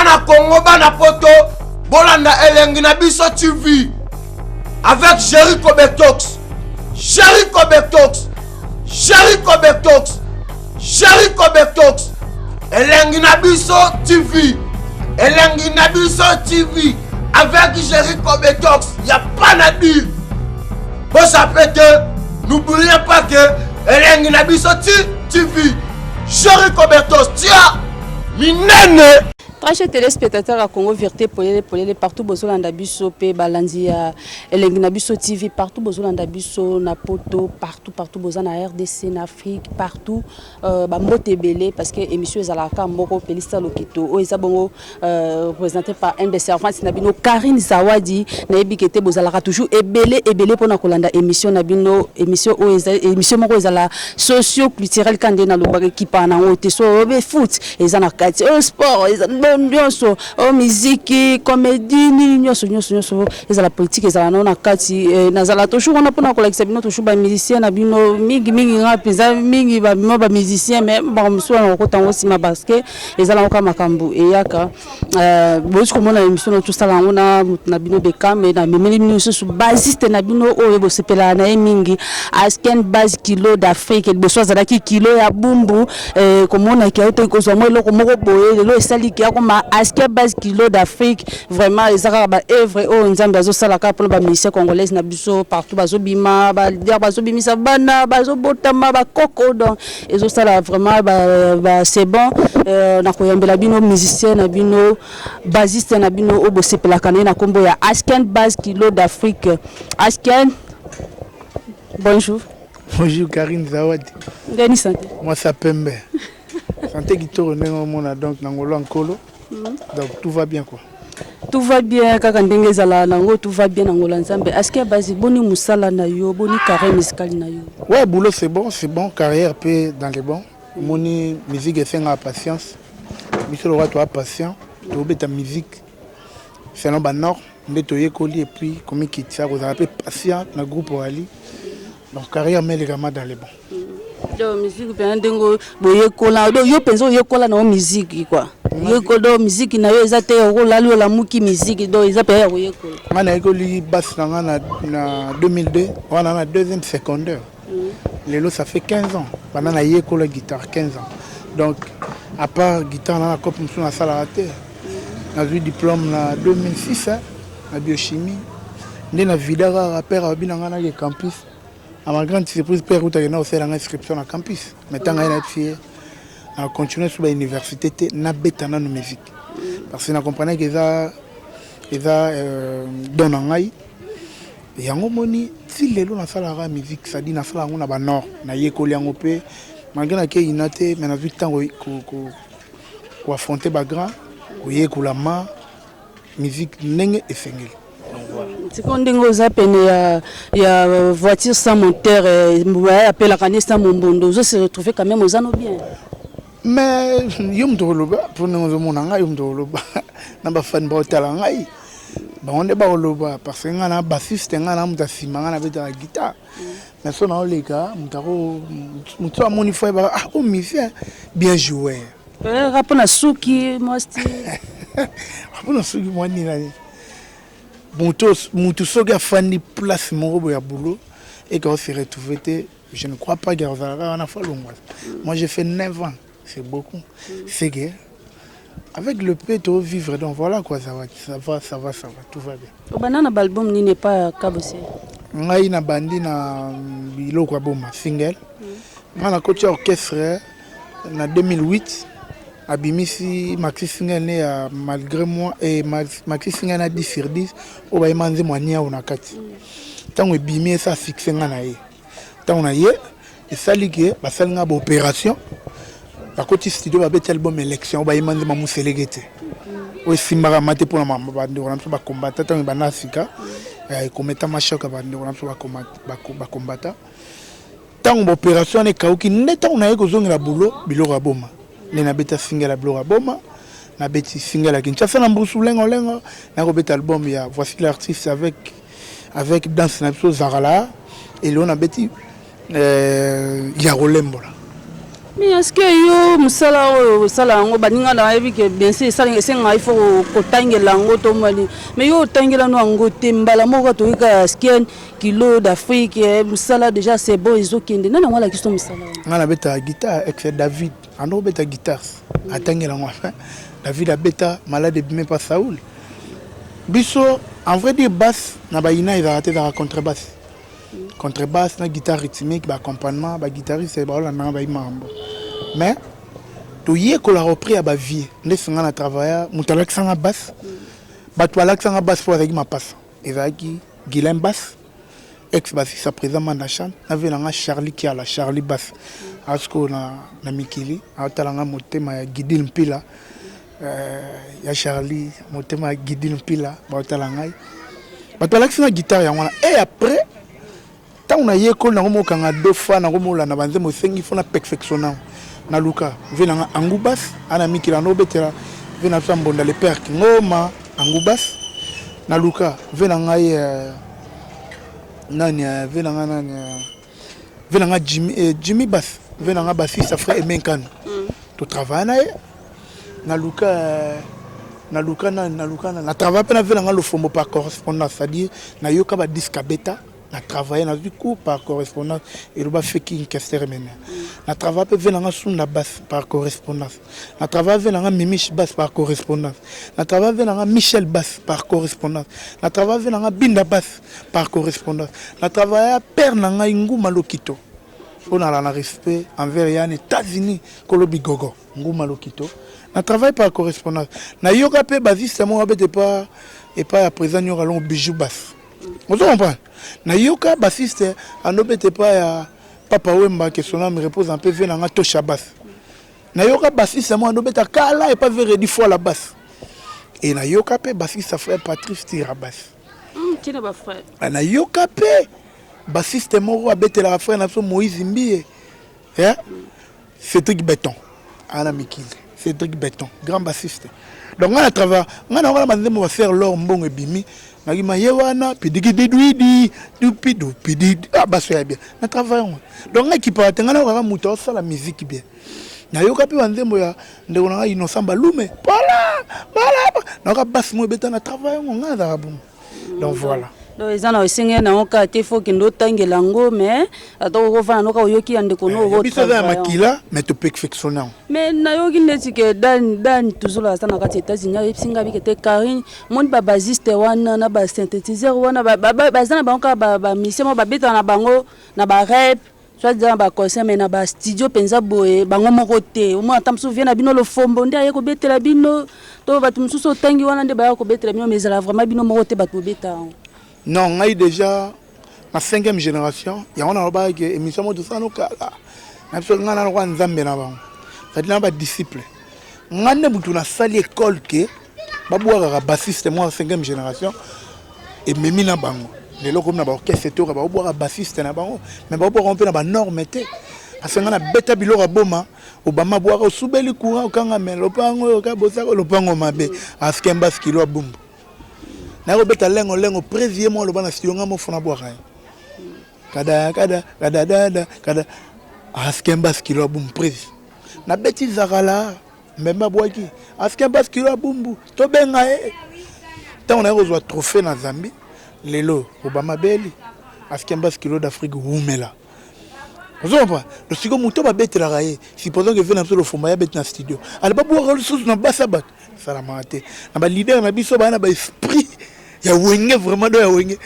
Bana Congo, bana poto, bolanda Elengi na biso TV avec Jericho Betox. Jericho Betox. Jericho Betox. Jericho Betox. Elengi na biso TV. Elengi na biso TV avec Jericho Betox. Y a pas à dire. Bosape te, n'oubliez pas que Elengi na biso TV. Jericho Betox, tia minene. Très chers téléspectateurs ya Congo Vérité, polele polele partout bozolanda biso, pe balandi ya Elengi na biso TV partout bozolanda biso, na poto partout, partout boza na RDC, na Afrique partout, bambote ebele, parce que émission ezalaka moko Pelisa Lokito oyo eza bongo représenté par un des servantes na bino, Karine Zawadi. Nayebi ke te bozalaka toujours ebele ebele mpona kolanda émission na bino. Émission oyo eza émission moko ezala socio culturel ka nde nalobaka, ekipa nango te. So obe foot eza na kati, oyo sport eza nyonso, oyo musique, comédie, nini nyonso nyonso nyonso, ezala politique, ezala nao na kati. Nazala toujours wana mpona kolakisa bino toujours bamusicien na bino mingimingi. Nga mpenza mingi bamimo bamusicien, mais bango mosusu wana kokota yango nsima, parce que ezala ngo ka makambo eyaka. Bozi komona émission na tosala yango na moto na bino Bekame. Na memeli bino lisusu bassiste na bino oyo bosepelaka na ye mingi, Asken Base Kilo d'Afrique. Liboso azalaki kilo ya bumbu, komonaki ayo te kozwa mwa eloko moko boye. Lelo esaliki akoma Asken Base Kilo d'Afrique. Vraiment eza kaka baœuvre oyo Nzambe azosala kaka mpona bamusicien congolaise na biso partout. Bazobima baleader, bazobimisa bana, bazobotama bakoko, donc ezosala vraiment ba, c'est bon. Na koyambela bino musicien na bino, bassiste na bino oyo bosepelaka na ye na nkombo ya Asken Base Kilo d'Afrique. Asken, bonjour. Bonjour Karine Zawadi. Ndeni santé? Mwasi pembe. Santé kitoko ndenge omona, donc na ngolo ya Nkolo. Donc tout va bien quoi. Tout va bien kaka ndenge ezala nango, tout va bien na ngolo ya Nzambe. Asken Base, boni mosala na yo? Boni carrière musicale na yo? Ouais, boulot c'est bon, c'est bon, carrière pe dans les bons. Moni musique esengaka patience. Biso lokola toza patient, tobeta musique selon banorme nde toyekoli, et puis komikitisa, kozala mpe patient na groupe oali. Donc carrière melekama dans les bons. Donc musique mpenza ndenge boyekola, donc yo mpenza oyekola na yo musique quoi, yekola. Donc musique na yo eza te okolali olamuki musique, donc eza mpenza ya koyekola. Ngai nayekoli basse na ngai na 2002 wana na deuxième secondaire. Lelo ça fait 15 ans banda nayekola guitare, 15 ans. Donc à part guitare na cope mosusu nasalaka te. Nazwi diplôme na 2006 na biochimie nde na vida kaka. Père alobi na ngai nake campus. À ma grande surprise, père utaki na kosalanga inscription na campus, mais ntango aye nayebisi ye na continue so bauniversité te, nabeta nano musique, parce que na comprenaki eza don na ngai. Yango moni ti lelo nasalaka musique, c'est-à-dire nasala yango na banord, nayekoli yango mpe malgré nakei na te, mais nazwi ntango koaffronter bagrand, koyekola ma musique ndenge esengeli. Sikoyo ndenge oza pene ya voiture sans moteur, apelaka ne sans mombondo, ozo se retrouver quand même, oza no bien? Mais yo moto koloba mpo ndenge ozomona ngai, yo moto koloba na bafani baotala ngai, bango nde bakoloba, parce que ngai na bassiste, ngai na moto asima ngai nabetaka guitare, mais so naoleka moto ako moto amoni fo yebaka: ah, o musicien bien joueur. Kaka mpona suki, mwa style. Mpona suki, mwa nini, moto moto soki afandi place moko boye ya boulot eka ose retrouve te, je ne crois pas que ozalaka wana fa longwa. Moi j'ai fait 9 ans, c'est beaucoup, c'est que avec le peu to vivre. Donc voilà quoi, ça va, ça va, ça va, ça va, tout va bien. Obanda na baalbum nini epai ya Kabose? Ngai nabandi na biloko ya boma single. Ngai nakoti ya orchestre na 2008, abimisi maxi single ne ya Malgré moi et maxi single na 10 sur 10 oyo bayema nzembo ya niau na kati. Ntango ebimi, esa succès, ngai na ye. Ntango na ye esali ke basali ngai baopération, bakoti studio, babeti album Élection oyo bayema nzembo moseleke te, oyo esimbaka ma te mpona bandeko na biso bakombata. Ntango ebanda sika, ekometama choc ya bandeko na biso bakombata. Ntango baopération wana ekauki nde ntango naye kozongela boulot, biloko ya boma nde nabeta single ya biloko ya boma, nabeti single ya Kinshasa na mbusu lengolengo, nakobeta album ya Voici l'artiste avec danse na biso Zakala. Eleo nabeti ya kolembola. Mais est-ce que yo mosala oyo osala yango, baninga na bayebi ke bien sûr esengaka, il faut kotangela yango to mwani, mais yo otangela no yango te? Mbala moko toyoka ya Sken Kilo d'Afrique, mosala déjà c'est bon, ezokende. Nani yango alakisi to mosala wana? Ngai nabetaka guitare, ex David ando kobeta guitare, atangela yango. David abeta malade ebime pa Saoul. Biso, en vrai dire, basse na bayina ezalaka te, ezalaka contrebasse. Contrebasse na guitare rythmique, baaccompagnement, baguitariste baolandanga, bayi makambo. Mais toyekolaka auprès ya bavieux. Nde singa na travailla, moto alakisanga basse, bato balakisanga basse mpo azalaki mapasa, ezalaki Guilain Basse, ex bassiste président Manda Chante, na vieux nanga Charlie Kiala, Charlie Basse, asikoyo na mikili, aotalanga motema ya Gidil Mpila, ya Charlie, motema ya Gidil Mpila, baotala ngai. Bato balakisi nga guitare yango wana. Et après, ntango nayekoli nango, mokanga do fa nango, molanda banzembo esengi fo na perfectionne yango. Naluka vieux nanga Angu Bas, ana mikili, ando obetela vieux na biso ya Mbonda, le père Kingoma Angu Bas. Naluka vieux na ngai, nani, vieux na ngai nani, vieux na ngai Jimmy, Jimmy Bas, vieux na ngai bassiste, frère Aimé Nkanu, totravaille na ye. Naluka nani, naluka nani, natravaille mpe na vieux na ngai Lofombo par correspondance, c'est-à-dire nayoka badisque abeta, na travaille, nazwi cours par correspondance, eloba feki Nkester Mene. Na travaille mpe vieux na nga Sunda Basse par correspondance, na travaille vieux na nga Mimiche Basse par correspondance, na travaille vieux na nga Michel Basse par correspondance, na travaille vieux na nga Binda Basse par correspondance, na travaille père na ngai Nguma Lokito, mpo nala na respect envers ya na États-Unis, kolobi gogo Nguma Lokito. Na travaille par correspondance. Nayoka mpe bassiste moko abete epa epai ya président Nyoka Longo, Bijou Basse, ozo comprendre. Nayoka bassiste andobeta epai ya Papa Wemba, que son âme repose en paix, vieux nanga Tosha Basse. Nayoka bassiste moko andobeta kala epa vieux Redi Foi la basse. E nayoka mpe bassiste frère Patrice Tira basse. Tina bafrère. Nayoka mpe bassiste moko abetelaka frère na biso Moïse Mbie, yeah? Cédric Beton, ana mikili, Cédric Beton, grand bassiste. Donc ngai na travers ngai na wana banzembo bafaire lor mbongo ebimi nakima ye wana pidikididuidi dupidu pidi, ah, baso ya bien na travail yango. Donc ngai kipaka te, ngai nakokaka moto aosala musique bien. Nayoka mpe banzembo ya ndeko na ngai Innocent Balume, pala pala, nayoka basse moko ebeta, na travail yango. Ngai azalaka bongo, donc voilà. Donc eza na esengeli nango kaka te fo okende otangela yango, mais ata okofanda noka oyoki ya ndeko no. Biso eza ya makila, mais toperfectionne yango. Mais nayoki neti ke Dan Dan toujours aza na kati ya États-Unis, ayebisi ngai bike te Karine moni babassiste wana na basynthétiseur wana, baza na bango kaka bamusicien moko babetaka na bango na barep, soit disant na baconcert, mais na bastudio mpenza boye bango moko te. Omona ata mosusu vieux na bino Lofombo nde aye kobetela bino, to bato mosusu otangi wana nde baya kobetela bino, mais ezala vraiment bino moko te bato bobeta yango. Non, ngai déjà na cinquième génération yango nalobaka ke émission moko tosala nokala na biso, ngai nalokola Nzambe na bango, c'est-à-dire na badisciple. Ngai nde motu nasali école ke babwakaka bassiste moko cinquième génération ememi na bango. Lelo komi na baorchestre toyoka baobwaka bassiste na bango, mais baobwaka mpe na banorme te, parce que ngai nabeta biloko ya boma. Obama abwaka osubeli courant okanga, me lopango oyo ka bosaka lopango mabe askemba skilo abumbu. Naye kobeta lengo lengo présie moko aloba na studio, ngai mofuna bwaka ye kada kada kada dada kada askemba skilo abumbu prési. Nabeti zakala mbembe abwaki askemba skilo abumbu, tobenga ye ntango naye kozwa trophée na Zambie. Lelo Obama beli askemba skilo d'Afrique wumela, ozompa siko moto babetelaka ye. Supposons que vieux na biso Lofomba ya beti na studio, ale babwaka lisusu na basi ya bato, esalamaka te. Na baleader na biso baya na baesprit ya Wenge, vraiment do ya Wenge,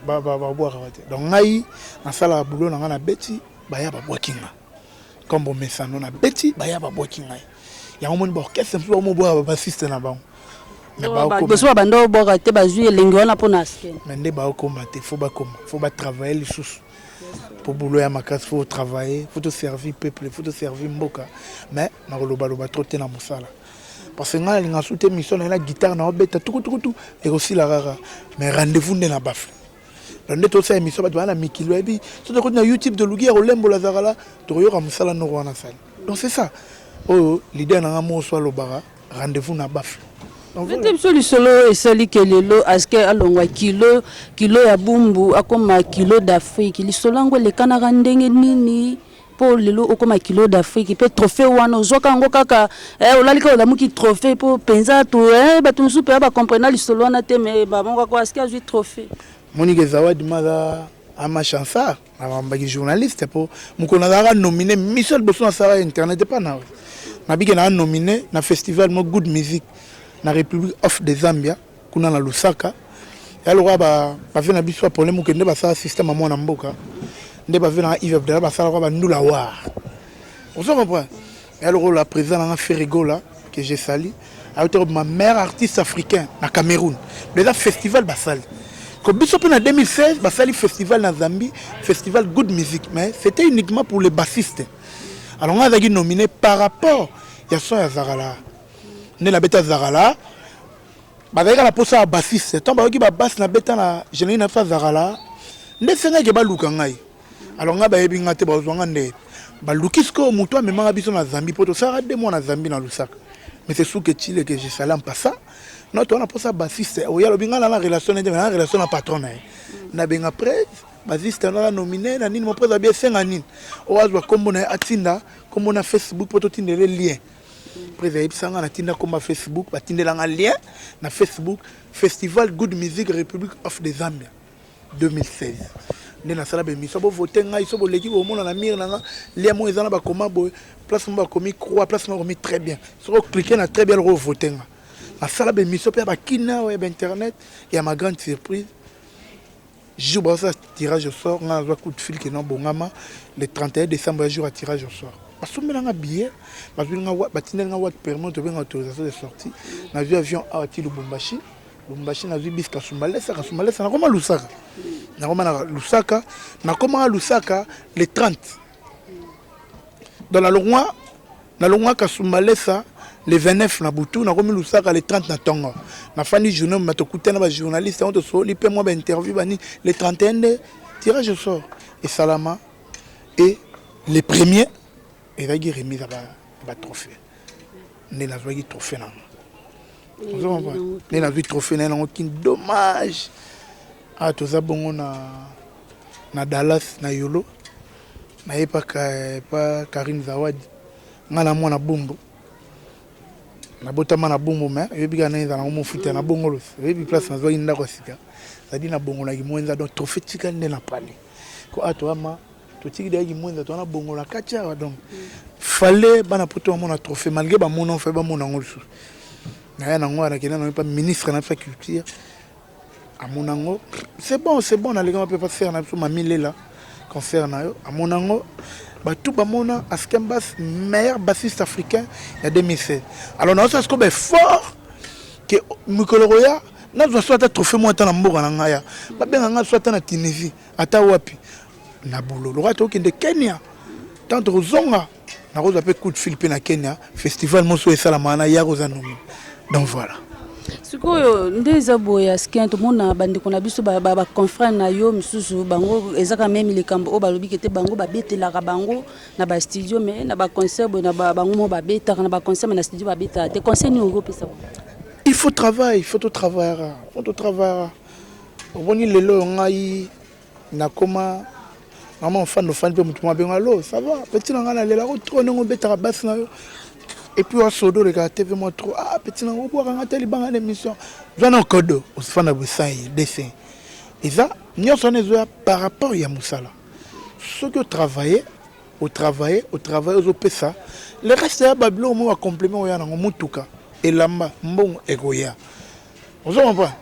babwakaka te. Donc ngai nasalaka boulot na ngai, nabeti, baya babwaki nga comme bomesano, nabeti, baya babwaki ngai. Yango moni baorchestre mosusu bakomobwaka babassiste na bango. Liboso babanda obwaka te, bazwi elengi wana mpona Asken. Mais nde baokoma te, faut bakoma, faut batravaille lisusu po boulot ya makasi, faut travailler, faut toservir peuple, faut toservir mboka. Mais nakolobaloba trop te na mosala, parce que ngai nalinga su te mission na ye na guitare na obeta tukutukutu ekosila kaka. Mais rendez-vous nde na baffle. Donc nde tosala émission, bato baa na mikili bayebi so tokoti na YouTube, toluki ya kolembola zakala, tokoyoka mosala noko wana sali. Donc c'est ça oyo leader na nga moko so alobaka, rendez-vous na baffle. Bete biso lisolo esali ke lelo Aske alongwa kilo ya Bumbu, akoma Kilo d'Afrique. Lisolo yango elekanaka ndenge nini? Mpo lelo okoma kilo d'Afrique mpe trophée wana ozwaka yango kaka eh, olali kaka olamuki trophée mpo mpenza to eh, bato mosusu mpenza bacomprena lisolo wana te mais bamongo kaka aski azwi trophée. Monique Zawadi maza ama chansard nabambaki journaliste mpo mokolo nazalaka nomine mission liboso nasalaka internet epa na nabike naa nomine na festival mo good music na Republique of de Zambia kuna na Lusaka. Ya lokola bave na biso ya problème okende basala système ya mwana mboka nde bave na Yves Abdallah basala kwa bandula war. Ozo comprendre? Ya lokola président nanga Ferre Gola que je salue ayoti ma meilleure artiste africain na Cameroun. Déjà festival basali. Ko biso pe na 2016 basali festival na Zambie, festival Good Music, mais c'était uniquement pour les bassistes. Alors nga azalaki nominé par rapport ya son ya Zakala. Nde nabeta Zakala bazalaki kaka na posa ya bassiste. Tant bayoki ba basse nabeta na générique na biso ya Zakala nde esengaki baluka ngai. Alors ngai bayebi ngai te, bazwa ngai nde baluki sikoyo moto amemaka biso na Zambie mpo tosalaka 2 mois na Zambie na Lusaka. Mais c'est Souke Chile que je salue en passant. Non, toza na posa bassiste oyo alobi ngai na na relation na ye te, mais na relation na patron na ye. Nabenga presse bassiste na nominé na nini, mo presse abi esenga nini oyo azwa kombo na ye atinda kombo na Facebook mpo totindele lien. Presse ayebisa nga natinda kombo ya Facebook, batindela nga lien na Facebook Festival Good Music Republic of the Zambia 2016. Nde nasala ba émission, bo voter ngai so boleki bomona na mire na nga lien moko eza na bakoma boye, place moko bakomi croix, place moko bakomi très bien. Soki ocliquer na très bien loko voter nga. Nasala ba émission mpe ya bakina ya ba internet et à ma grande surprise jour bazosala tirage au sort nga nazwa coup de fil ke non bongama le 31 décembre ya jour ya tirage au sort. Basombela nga billet, bazwi nga batindeli nga wat permis tobenga autorisation de sortie. Nazwi avion awa ti Lubumbashi. Lubumbashi nazwi bis Kasumbalesa, Kasumbalesa nakoma Lusaka. Nakoma na Lusaka, nakoma Lusaka le 30. Donc nalongwa Kasumbalesa le 29 na butu, nakomi Lusaka le 30 na tongo. Nafandi journée ma tokutana ba journaliste yango tosoli pe mwa ba interview bani le 31 nde tirage au sort esalama et le premier ezalaki remise ya ba trophée. Nde nazwaki trophée nango. Ozo comprendre? Nde nazwi trophée na ye nango kin dommage. Ah toza bongo na Dallas na Yolo. Naye pa Karine Zawadi. Nga na mwana Bumbu. Nabotama na Bumbu mais oyebi kaka ndenge ezala nango mofuta na Bongolo. Oyebi place nazwaki ndako ya sika. C'est-à-dire na bongolaki mwenza donc trophée tikali nde na palais. Ko ah toama totiki deyaki mwenza toana bongola kati awa donc fallait bana poto bamona trophée malgré bamona fallait bamona yango lisusu. Naya nango nakenda nango pa ministre na biso ya culture amona yango c'est bon, c'est bon. Nalekama mpe pa sœur na biso Mami Lela concert na yo amona yango bato bamona Askin Bass meilleur bassiste africain ya 2016. Alors naosala sikoyo ba effort ke mikolo koya nazwa so ata trophée moko ata na mboka na ngai ya babenga ngai so ata na Tunisie ata wapi na boulot lokola tokende Kenya tant tokozonga nakozwa mpe coup de fil mpe na Kenya festival mosusu esalamaka na ya koza nomi donc voilà. Sikoyo nde eza boye Askin, tomona bandeko na biso baconfrère na yo misusu bango eza quand même likambo oyo balobi ke te bango babetelaka bango na ba studio mais na ba concert boye na bango mo babetaka na ba concert mais na studio babetaka te. Conseil nini okopesa bango? Il faut travailler, il faut tout travailler, il faut tout travailler. Omoni lelo oyo ngai nakoma mama ofanda ofandi mpe motu moko abenga alo ça va petit na ngai nalelako trop ndenge obetaka basi na yo et puis wasodo olekaka TV mwa trop ah petit na ngai obwaka ngai te libanga na émission zwa na kodo osifanda boye sai dessin eza nyonso wana ezoya par rapport ya mosala. Soki otravaille otravaille otravaille ozopesa le reste ya babiloko moko bacomplément oya nango motuka elamba mbongo ekoya. Ozo comprendre?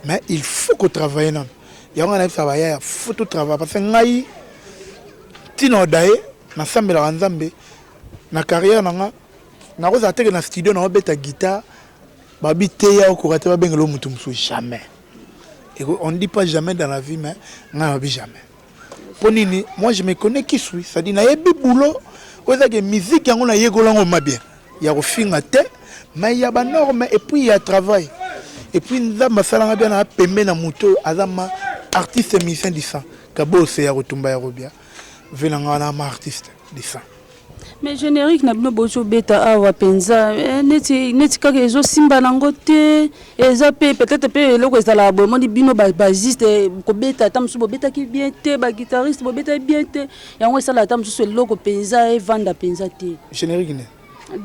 Mais il faut ko travailler nano. Yango ngai nayebisaka bayaya faut to travailler parce que ngai ntina odaye nasambelaka Nzambe na carrière na nga nakozala teke na studio na obeta guitare babi teya okoka te babengela motu mosusu jamais. Et on ne dit pas jamais dans la vie mais ngai nabi jamais. Po nini? Moi je me connais qui suis, c'est-à-dire nayebi boulot oyo ezaki musique yango nayekola yango ma bien ya kofinga te mais ya ba norme et puis ya travail et puis Nzambe asalanga bien na pembe na moto oyo aza ma artiste musicien du sang kabose ya kotumba ya kobia ve na nga wana ma artiste du sang. Mais generique na bino bozo beta awa penza eh, neti neti kaka ezo simba nango te eza pe peut-être pe eloko ezalaka boye omoni bino ba basiste eh, kobeta ata mosusu bobetaki bien te ba guitariste bobetaki bien te yango esala ata mosusu eloko penza evanda penza te. Generique ne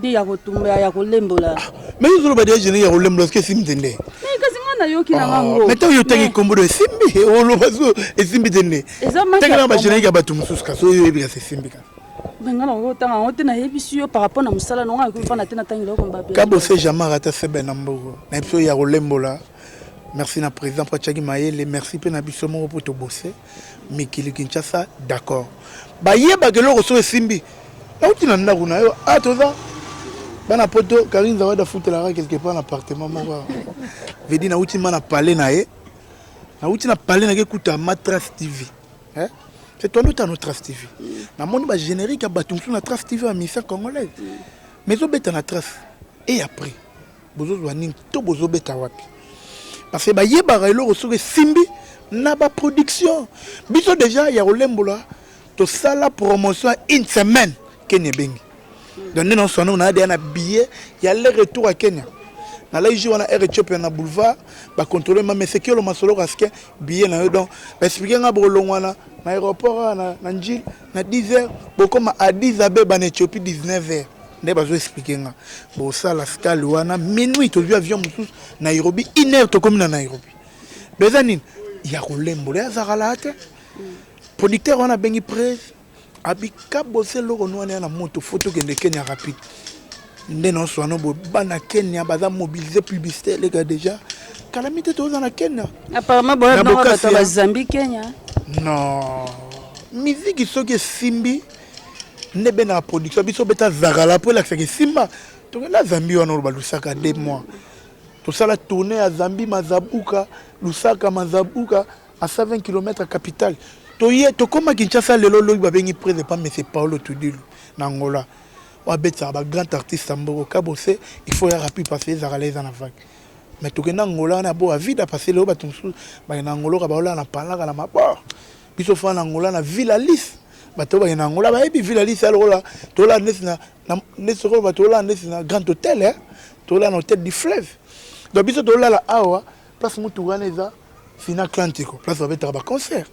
de ya kotumba ya kolembola. Ah, mais yo ozoloba deja generique ya kolembola soki esimbi te nde. Mais kasi nga nayoki na ngango. Ah, mais ntango yo otangi kombo do esimbi oloba so esimbi te nde. Eza manque ya Tangela ba generique ya bato mosusu kasi oyo oyebi kasi esimbi kasi. Mais nga nakoki kotanga yango te nayebisi yo par rapport na mosala na nga nakoki kofanda te natangela yo komba Kabose jamais rata sebe na mboko na biso ya kolembola. Merci na président mpo atiaki mayele, merci mpe na biso moko mpo tobose mikili Kinshasa d'accord. Bayebaka eloko soki esimbi nauti na ndako na yo ah toza bana poto Karine Zawadi afutelaka quelque part na appartement moko vedi nauti ma na palais na ye nauti na palais nake kuta Matras TV eh? C'est toi l'autre na Trace TV. Namoni ba générique ya bato mosusu na Trace TV ya musicien congolaise. Mais ezobeta na Trace. Et après, bozozwa nini to bozobeta wapi? Parce que bayebaka eloko soki esimbi na ba production. Biso déjà ya kolembola tosala promotion une semaine Kenya ebengi. Donc nde naoswana na deya na billet ya aller retour ya Kenya. Nalaki jour wana Air Ethiopia na boulevard ba contrôler ma mais sekiolo masolo kaske billet na yo donc ba expliquer nga bokolongwa na na aéroport awa na, na Njili na 10 heures bokoma Addis Abeba na Ethiopie 19 heures nde bazo expliquer nga bosala scale wana minuit tozwi avion mosusu Nairobi une heure tokomi na Nairobi donc eza nini ya kolembola ya zakala te producteur wana abengi presse Abika bose eloko no wana ya na moto faut tokende Kenya rapide nde na oswana boye bana Kenya baza mobilise publicité eleka déjà kala mite toza na Kenya apparemment boya na bato ba Zambie Kenya non miziki soki esimbi nde be na production biso beta zakala mpo elakisaka esimba tokenda Zambie wana oloba Lusaka deux mois tosala tournée ya Zambie Mazabuka Lusaka Mazabuka à 120 km capitale toye tokoma Kinshasa lelo lobi babengi prese pa monsieur Paolo Tudilu na Angola oyo abetisaka ba grand artiste ya mboko kabose il faut ya rapide parce que ezalaka eza na vague mais tokenda Angola wana bo avida parce que lelo bato mosusu bakenda Angola oka baolala na palaka na mabor biso fana na Angola na Villa Alice bato bakenda Angola bayebi Villa Alice ya lokola tolala neti na neti lokola bato tolala neti na Grand Hotel eh tolala na Hôtel du Fleuve donc biso tolala awa place mutuka wana eza fina atlantico place babetaka baconcert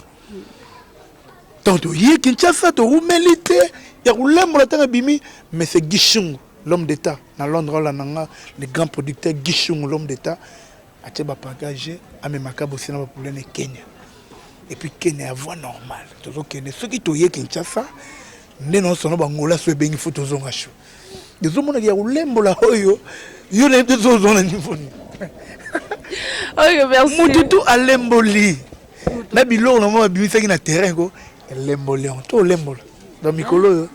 donc toye kinshasa towumeli te ya kolembola ntango ebimi mais c'est gishungu l'homme d'état na londres olanda nga le grand producteur gishungu l'homme d'état atie bapagage amemaka bosi na baproblème kenya et puis kenya ya voie normale tozokende soki toye kinshasa nde naosana bangola so ebengi fo tozonga sho ezomonaka ya kolembola oyo yo nayebi te tozwa na niveau nini mutu tu alemboli na biloko na mwa babimisaki na terrain ko elemboli yango to olembola donc mikolo oyo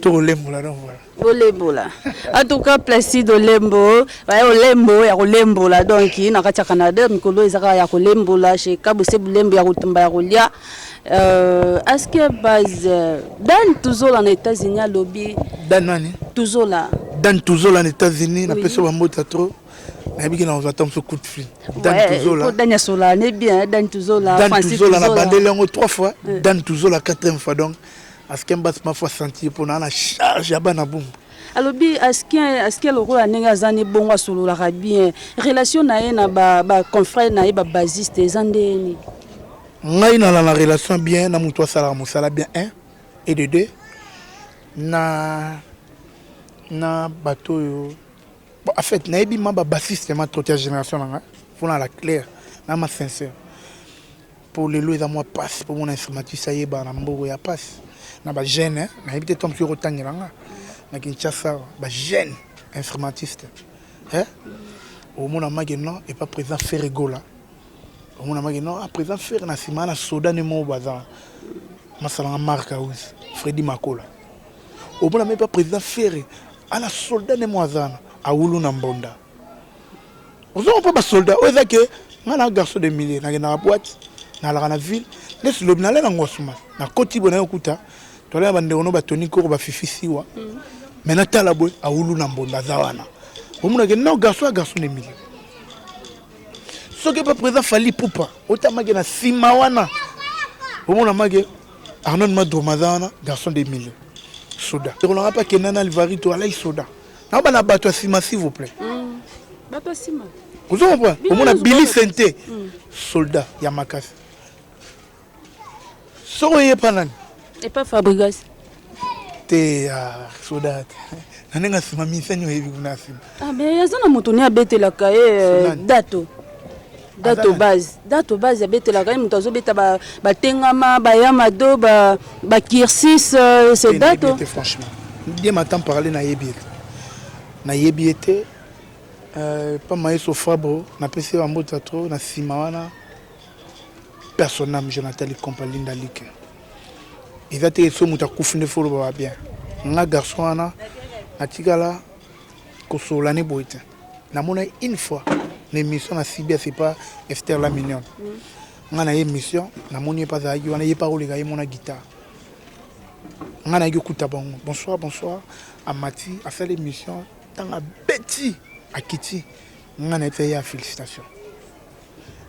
to olembola donc voilà olembola en tout cas placide olembo baye olembo ya kolembola donc na kati ya canada mikolo eza kaka ya kolembola chez kabose bulembo ya kotumba ya kolia Euh, est-ce que base Dan Tuzola na États-Unis alobi Dan nani Tuzola Dan Tuzola na États-Unis na pesa ba mbote trop nayebi ke nakozwa ata mosusu coup de fil Dan Tuzola Dan Yasola ne bien Dan Tuzola Dan Tuzola na bandeli yango trois fois Dan Tuzola quatrième fois donc aske mbasi ma fois sentir mpo na na charge ya bana bumbu alobi askien askien lokola ndenge aza ne bongo asololaka bien relation na ye na ba, ba confrère na ye ba basiste eza ndeni Ngai nala na relation bien na mutu asalaka mosala bien un et de deux na na bato oyo bon en fait nayebi ma ba bassiste ma trop ya génération na ngai mpo na la claire na ma sincère mpo lelo eza mwa pasi mpo mona instrumentiste ayeba na mboko ya pasi na ba jeune nayebi te ntango mosusu ekotangela nga na Kinshasa ba jeune instrumentiste eh omona make non epa président Ferre Gola omona make non ah, président Ferre na nsima na soda nde moko baza masalanga Marc House Freddy Makola omona me pa président Ferre ana soldat nde moko aza wana awulu na mbonda ozongo mpo basoldat oyo eza ke ngai na garçon de milieu nakendaka boite nalaka na ville nde silobi nalai na ngwasuma nakoti boye naye okuta tolai na bandeko no batoni koko bafifi siwa me natala boye awulu na mbonda aza wana omonake non garçon ya garçon de milieu soki mpe président Fally Ipupa otamaki na nsima wana omona make Arnold Madroma aza wana garçon de milieu. Soda. Ekolanga mpe akenda na Alvarito alai soda. Na bana bato ya nsima s'il vous plaît. Bato ya nsima. Ozo comprendre? Omona Billy Sente soldat ya makasi. Soko ye pa nani? Epa Fabregas. Te ah, soda te. Na ndenge nsima misani oyebi kuna nsima. Ah mais aza na moto ne abetelaka ye euh, dato. Dato base, dato base abetelaka ye moto azobeta ba batengama, ba yamado, ba ba kirsis, euh, c'est dato. Te franchement. Bien m'attend parler na yebi ye. Na yebi ye te. Euh, pa maestro Fabro, na pesi ba mbota trop na sima wana. Personne Jonathan Likompa Linda Like. Eza te so moto akufi nde fo ba bien. Nga garçon wana natikala kosolola ne boye te. Namona une fois na émission na CBS c'est pas Esther la mignonne. Nga na ye émission namoni ye pa azalaki wana ye pa koleka ye mona guitare. Nga nayaki okuta bango. Bonsoir bonsoir. Amati asali émission ntango abeti akiti nga na ye ya félicitation.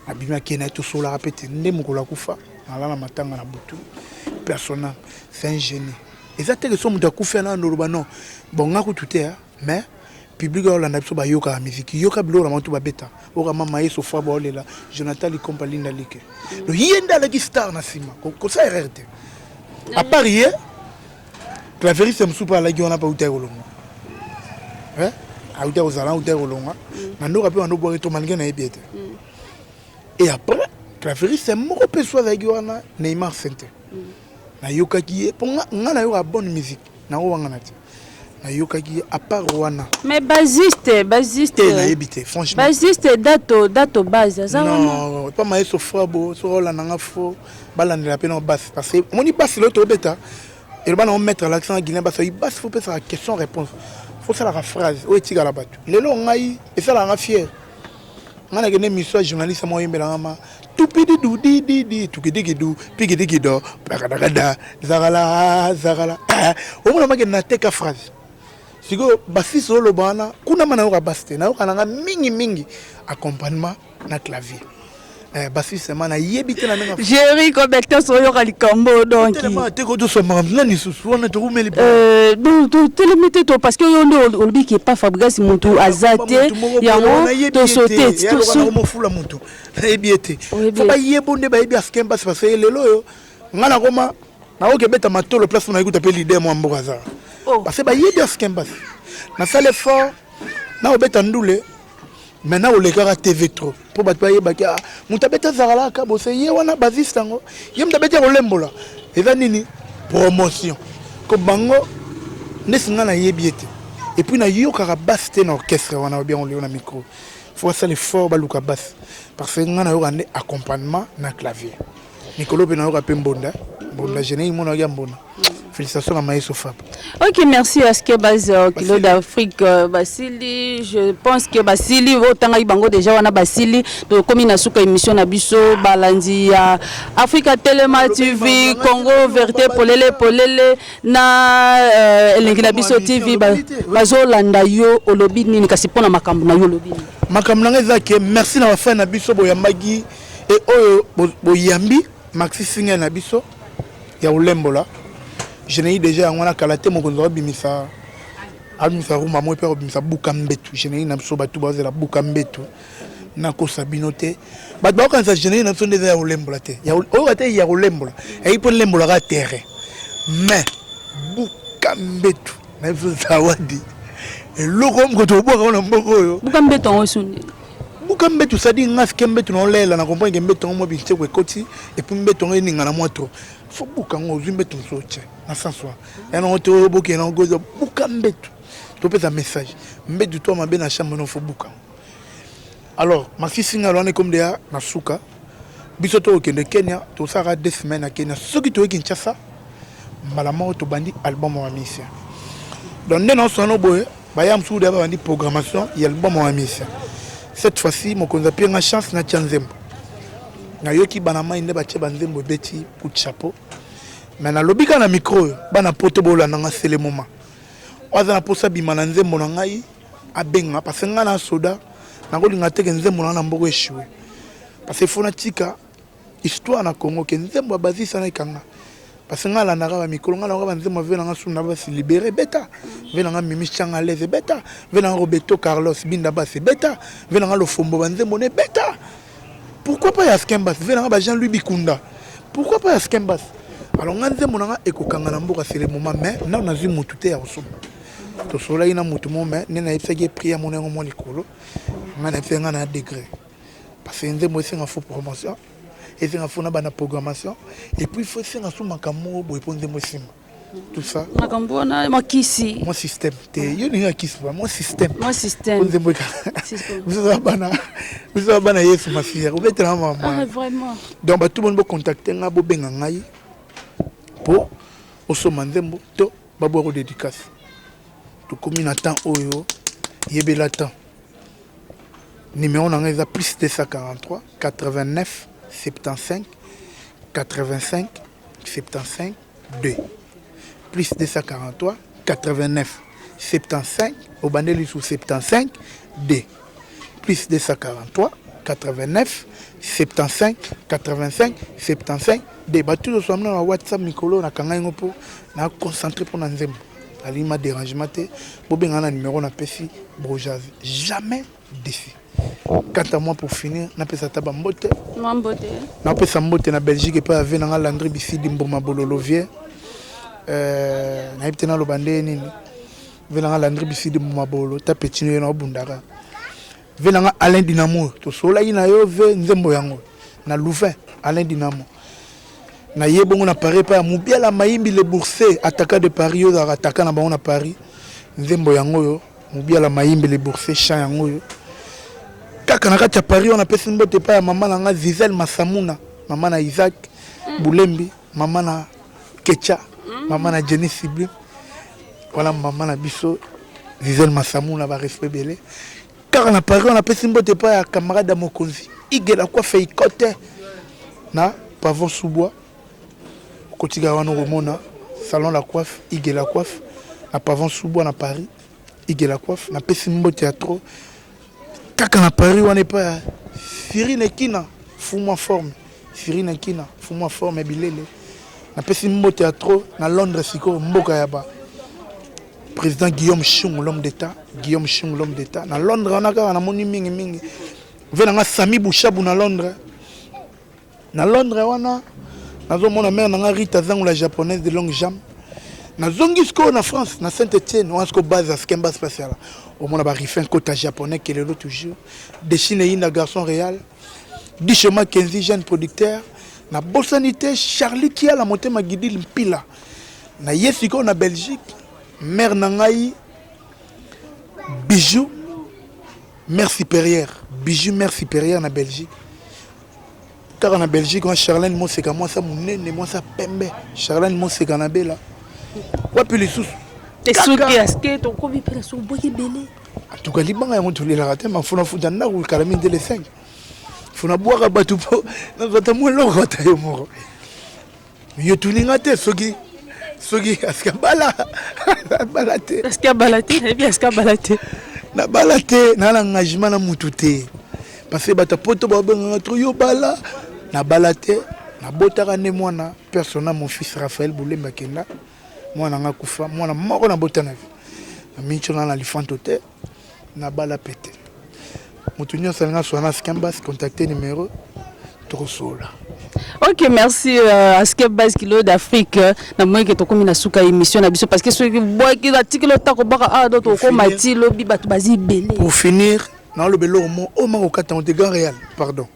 Abimi akei na ye tosololaka mpe te nde mokolo akufa nalala matanga na butu personnel c'est un génie eza te ke so moto akufi ana oloba non bon nga kutu te mais public oyo olanda biso bayokaka miziki yoka biloko na bango to babeta oyoka mama ye sofa baolela Jonathan Likompa Linda Like donc ye nde alaki star na nsima kosala erreur te à part ye claveriste mosusu mpe alaki wana mpe autaki kolongwa auta kozala auta kolongwa na ndoka mpe bando bwaki to malgré nayebi ye te et après claveriste moko mpe so azalaki wana Neymar Sente nayokaki ye mpo nga nayoka bonne musique nango wangana te nayokaki ye à part wana. Mais bassiste, bassiste. Te nayebi te franchement. Bassiste dato dato base aza wana. Non, pas maestro Frabo so olanda nga fo balandela mpe na basse parce que omoni basse lelo tobeta eloba nango maître alakisa nga guinéen basse oyi basse fo pesaka question réponse fo osalaka phrase oyo etikala bato lelo ngai esalaka nga fier nga nakende émission ya journaliste moko oyembela nga ma tupididu dididi tukidikidu pikidikido pakadakada zakala zakala omona makende nateka phrase sikoyo basisi oloba wana kuna ma nayoka basi te nayoka nanga mingi mingi accompagnement na clavier eh, basisi ma nayebi te na ndenge Jerry Kobectos oyoka likambo donc telema te kotosomaka nani lisusu wana tokumeli euh, donc totelemi te to parce que yo nde olobi ke pa Fabregas mutu aza te yango tosote mofula mutu nayebi ye te fo bayebo nde bayebi africain basi parce que lelo oyo ngai nakoma nakoki ebeta matolo place nayebi kuta mpe leader mwa mboka aza oh. parce que bayebi africain basi nasala effort nakobeta ndule maintenant olekaka tv trop mpo bato bayebaki ah, moto abeti azalaka bose ye wana basiste yango ye moto abeti ya kolembola eza nini promotion ko bango ndesi ngai nayebi ye te et puis nayokaka basi te na orchestre wana obi yango lelo na micro fo basala effort baluka basi parce que ngai nayoka nde accompagnement na clavier mikolo mpe nayoka mpe mbonda mbonda générique mona ya mbonda félicitations na maestro Fab. Ok, merci à ce que base euh, Kilo d'Afrique euh, Basili, je pense que Basili otanga bango déjà wana Basili to komi na suka émission na biso balandi ya Africa Telema TV Congo Vérité Polele Polele na euh, elengi na biso TV bazolanda yo olobi nini kasi pona makambo na yo olobi nini? Makambo na ngai eza ke merci na bafan na biso boyambaki e oyo boyambi maxi single na biso ya kolembola générique déjà yango wana kala te mokonzi akobimisa abimisa rumba moko mpe akobimisa buka mbetu générique na biso bato bazela buka mbetu nakosa bino te bato bakokanisa générique na biso nde eza ya kolembola te oyoka te ya kolembola eyi mpo lembolaka terrain mais buka mbetu na biso zawadi eloko moko tobwaka ngo na mboka oyo buka mbetu yango suni buka mbetu sadi nga sike mbetu na olela na comprendre ke mbetu yango mwa biteko ekoti et puis mbetu yango eningana mwa trop fo buka yango ozwi mbetu mosusu otye na sens wana ya nango te oyo bokende nango goza buka mbetu topesa message mbetu to mabe na chambre no fo buka yango alors masisi nga wana ekomi deya na suka biso tokokende Kenya tosalaka 2 semaines na Kenya soki toyei Kinshasa mbala moko tobandi album ya musicien donc nde naosana boye baya mosusu deya babandi programmation ya album ya musicien cette fois-ci mokonzi apie nga chance natia nzembo nayoki bana mai nde batie banzembo ebeti coup de chapeau mais nalobi kaka na micro oyo bana poto bolanda nga c'est le moment oyo aza na mposa bima na nzembo na ngai abenga parce que ngai na soda nakolinga teke nzembo na ngai na mboka échoué parce que fo natika histoire na Congo ke nzembo ya basisa na ekanga. Parce que nga alandaka ba mikolo, nga alandaka ba nzembo vie na nga suna basi libéré beta. Vie na nga Mimi Changa l'aise beta. Vie na nga Roberto Carlos Binda Bass beta. Vie na nga Lofombo ba nzembo ne beta. Pourquoi pas ya Skembas? Vie na nga ba Jean-Louis Bikunda. Pourquoi pas ya Skembas? Alors nga nzembo na nga ekokanga na mboka c'est le moment mais na nazwi mutu te ya kosomba. Tosololaki na mutu moko mais nde nayebisaki ye prix ya mona yango mwa likolo. Nga nayebisaki nga na degré. Parce que nzembo esenga faux promotion. Esenga fo na bana programmation et puis faut esenga so makambo moko boye mpo nzembo esimba. Tout ça. Makambo wana mwa kisi. Mwa système te yo ninga kisi ba mwa système. Mwa système. Nzembo eka. Biso za bana biso za bana Yesu Masiya obetela mama. Ah vraiment. Donc bato boni bo contacter nga bo benga ngai po osomba nzembo to babwako dédicace. Tokomi na temps oyo yebela temps. Numéro na ngai eza plus 243 89 75 85 75 2 plus 243 89 75 obandeli sous 75 2 plus 243 89 75 85 75 2. Bato nyonso bamona na WhatsApp mikolo nakanga yango mpo na concentré mpo na nzembo nalingi ma dérangement te. Bobengana na numéro napesi broja jamais déçu. Quant à moi, pour finir, napesa ata bambote. Mbote. Napesa mbote na Belgique epai ave nanga Landry Bisidi Mboma Bololovier. Nayebi te naloba nde nini. Ve nanga Landry Bisidi Mboma Bololo ta petino ye na obundaka. Ve nanga Alain Dinamo tosololaki na yo ve nzembo yango na Louvain. Alain Dinamo na ye bongo na Paris epai ya Mobiala Mayimbi le Bourse attaquant de Paris. Oyo azalaka attaquant na bango na Paris. Nzembo yango oyo Mobiala Mayimbi le Bourse chant yango oyo kaka na kati ya Paris. Wana apesi mbote epai ya mama na nga Zizel Masamuna, mama na Isaac Bulembi, mama na Kecha, mama na Jenny Sibli. Wana mama na biso Zizel Masamuna, ba respect ebele. Kaka na Paris wana apesi mbote epai ya camarade ya mokonzi Igela Kwafe Ikote na Pavon Sous-Bois. Okotika wana okomona salon la coiffe Igela Coiffe na Pavon Sous-Bois na Paris. Igela Coiffe napesi mbote ya trop. Kaka na Paris wana epai ya Firine Kina fumwa forme. Firine Kina fumwa forme bilele napesi mbote ya trop. Na Londres sikoyo mboka ya ba président Guillaume Chung l'homme d'état. Guillaume Chung l'homme d'état na Londres wana kaka namoni mingi mingi ve nanga Sami Bouchabou na Londres. Na Londres wana nazomona mère nanga Rita Zangu la japonaise de longue jambe. Nazongi sikoyo na France na Saint-Étienne wana sikoyo base ya Skemba spatial. Omona ba Rifin kota japonais kelelo toujours. Dechine Yinda garçon réel. Dichema Kenzi jeune producteur. Na bosani te Charlie Kiala motema Gidil Mpila. Na ye sikoyo na Belgique mère na ngai Bijou mère supérieure. Bijou mère supérieure na Belgique. Kaka na Belgique wana Charlène Moseka mwasa monene mwasa pembe. Charlène Moseka na Bela. Wapi lisusu? Esoki aske tokomi mpe na soboki ebele. En tout cas libanga yango tolelaka te mafuna futa ndako kala mingi le 5. Funa bwaka bato mpo nazwa ata mwa eloko ata yo moko. Yo tuninga te soki soki aske bala bala te. Aske bala te, nayebi aske bala te. Na bala te, na na engagement na mutu te. Parce que bato poto babengaka trop yo bala. Na bala te, na botaka nde mwana persona mon fils Raphaël Bulemba kenda. Mwana nga kufa, mwana moko na bota na vie. Na mincho na na lifanto te, na bala pete. Mutu nyonso alinga swana Skembas, contacter numéro tokosola. Ok, merci Aske Base Kilo d'Afrique. Na moyen que tokomi na suka émission na biso parce que soki boki na tikilo tako baka ah donc tokoma ti lobi bato bazi belé. Pour finir, na lobe eloko mo o mako kata te grand réel, pardon.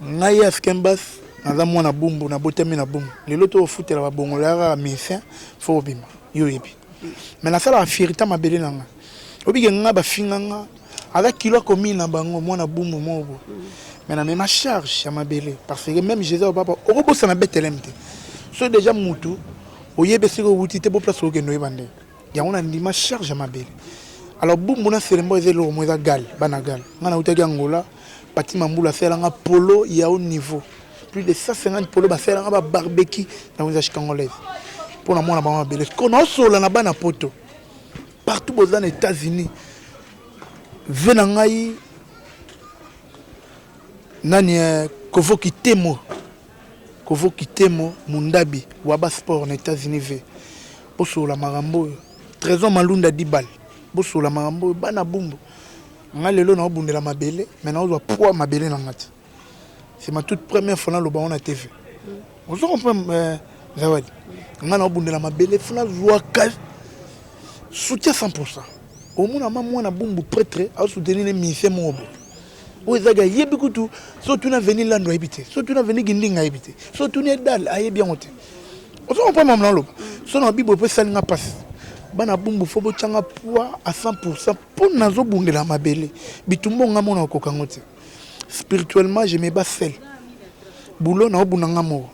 Ngai Aske Base naza mwana bumbu na botami na bumbu. Lelo to futela ba bongola ya musicien faut obima. Yo yebi. Mais nasala fierté mabele na nga. Obike nga ba finga nga aza kilo akomi na bango mwana bumbu moko. Mais na mema charge ya mabele parce que même Jésus papa okobosana Bethléem te. So déjà mutu oyebe siko wuti te bo place okende oyeba nde. Yango na ndima charge ya mabele. Alors bumbu na selembo eza eloko mo eza gal bana gal. Nga na wutaki Angola, Pati Mambula asalanga polo ya haut niveau. Plus de 150 polo basalanga ba barbecue na wenza congolaise. Pona mwana bango mabele. Kona osola na bana poto. Partout boza na États-Unis. Ve na ngai nani Kovo Kitemo. Kovo Kitemo Mundabi Waba Sport na Etats-Unis ve bosolola makambo oyo Trésor Malunda Dibal bosolola makambo oyo bana Bumbu nga lelo naobundela mabele mais naozwa poids mabele na nga te. C'est ma toute première fois naloba ngo na TV. Ozo comprendre Zawadi? Nga naobundela mabele fo nazwaka soutien 100%. Omona ma mwana Bumbu prêtre asoutenir ne musicien moko boye. Oyo ezaki ayebi kutu so tuna veni Lando ayebi te, so tuna veni Gindinga ayebi te, so tuni Edal ayebi yango te. Ozo comprendre maman naloba? So na bibo pe esali nga pasi. Bana Bumbu fo botyanga poids à 100% mpo nazobundela mabele. Bitumba nga mona okoka yango te. Spirituellement je me bats seul. Boulot na obunda nga moko.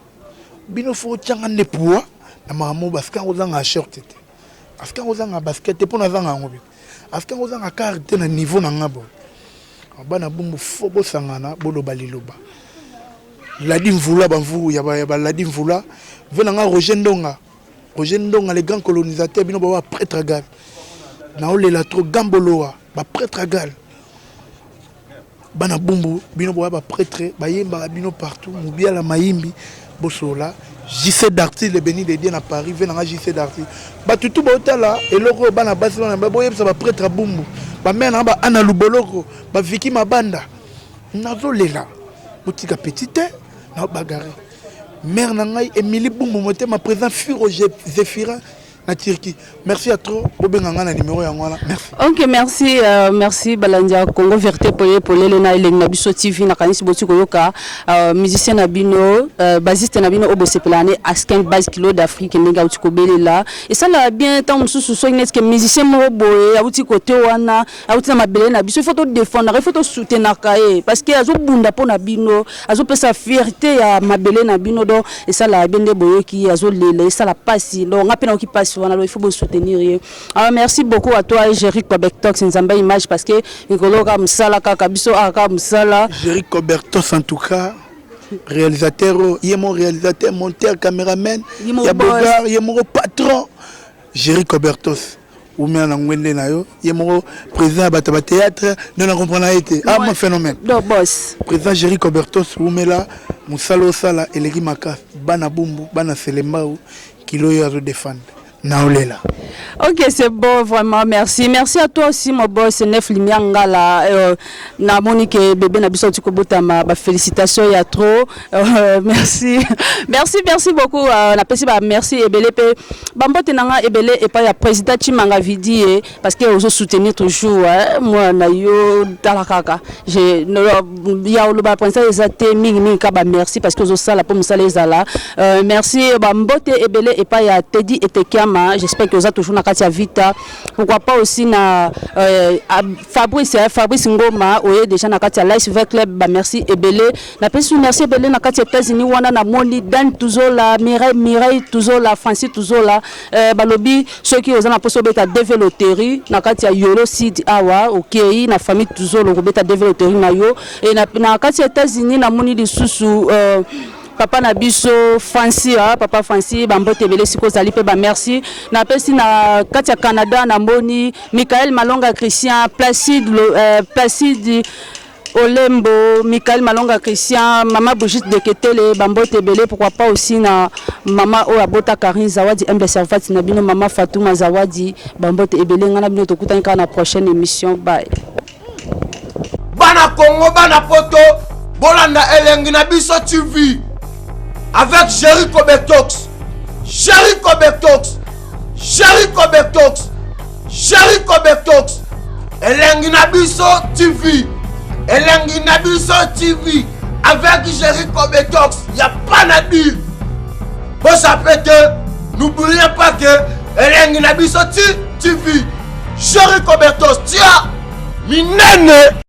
Bino fo otyanga nde poids na makambo parce que ozanga short te. Parce que ozanga basket te mpo nazanga yango pe. Parce que ozanga carte te na niveau na nga boye. Bana Bumbu fo bosangana boloba liloba. Ladi Mvula bamvuru ya ba Ladi Mvula ve na nga Roger Ndonga. Roger Ndonga le grand colonisateur bino ba prêtre gal. Na olela trop Gamboloa ba prêtre gal. Bana Bumbu bino boya ba prêtre bayembaka bino partout Mubiala Mayimbi bosola JC Darty le béni de Dieu na Paris ve na nga JC Darty. Batutu baotala eloko bana basi bana boyebisa ba prêtre Bumbu. Ba mère na ba Anna Luboloko, ba Vicky Mabanda. Nazolela botika petit te na bagarre. Mère na ngai Émilie Bumbu motema président Furo Zephyrin na Turquie. Merci à trop. Bobenga nga na numéro yango wana. Merci. OK, merci merci balandi ya Congo Vérité polele polele na elengi na biso TV na kanisi boti koyoka musicien na bino bassiste na bino oyo bosepela ne Askin Base Kilo d'Afrique ndenge auti kobelela esala bien tant mosusu soki neti ke musicien moko boye auti kote wana auti na mabele na biso, il faut to défendre, il faut to soutenaka ye parce que azobunda mpo na bino, azopesa fierté ya mabele na bino. Donc esala bien nde boyoki azolela, esala pasi. Donc nga mpe nayoki pasi wana, donc il faut bosoutenir ye. Alors merci beaucoup à toi Jerry Kobetox Nzamba image parce que mikolo kaka mosala kaka biso awa kaka mosala. Jerry Kobertos en tout cas réalisateur oyo ye mo réalisateur, monteur, caméraman Ye mo ya boss. Bogar ye moko patron Jerry Kobertos umela na ngwende na yo ye moko président ya bato ya bathéâtre nde na comprendre ye te ah mo phénomène. Do boss. Président Jerry Kobertos umela mosala osala eleki makasi bana Bumbu bana Selembao kilo oyo azodefendre naolela. Ok, c'est bon, vraiment, merci. Merci à toi aussi, mon boss, Nef Lumière Ngala. Na Monique, bébé, na biso tukobotama, ba félicitations, il y a trop. Merci. Merci, merci beaucoup. Na pesi ba merci ebele pe. Bambote nanga ebele et pas ya président Chimanga Vidi, eh, parce que ozo soutenir toujours, hein, moi na yo talakaka. Je no ya oloba président ezate mingi mingi ka ba merci parce que ozo sala po musala ezala. Merci ba mbote ebele et pas ya Teddy Etekiama, j'espère que oza toujours na kati ya Vita. Pourquoi pas aussi na Fabrice, hein, Fabrice Ngoma oye déjà na kati ya Life V Club, ba merci ebele. Na pesi merci ebele na kati ya États-Unis wana na moni Dan Tuzola, Mireille, Mireille Tuzola, Francis Tuzola, balobi soki oza na poso beta DV Loterie na kati ya Yolo City awa, okei na famille Tuzola okobeta DV Loterie na yo. Et na kati ya États-Unis na moni lisusu papa na biso Francis, ah, papa Francis bambote ebele siko ozali pe ba merci. Na pesi na kati ya Canada na moni Michael Malonga Christian, Placide Placide Olembo, Michael Malonga Christian, Mama Brigitte Deketele, bambote ebele, pourquoi pas aussi na mama oyo abota Karine Zawadi, humble servante na bino mama Fatouma Zawadi, bambote ebele ngana bino tokutani kaka na prochaine émission. Bye. Bana Congo, bana Poto, bolanda elengi na biso TV avec Jerry Kobetox, Jerry Kobetox, Jerry Kobetox, Jerry Kobetox, elengi na biso TV, elengi na biso TV avec Jerry Kobetox, y a pas à dire. Bon, ça fait que n'oubliez pas que elengi na biso TV, Jerry Kobetox, tia minene.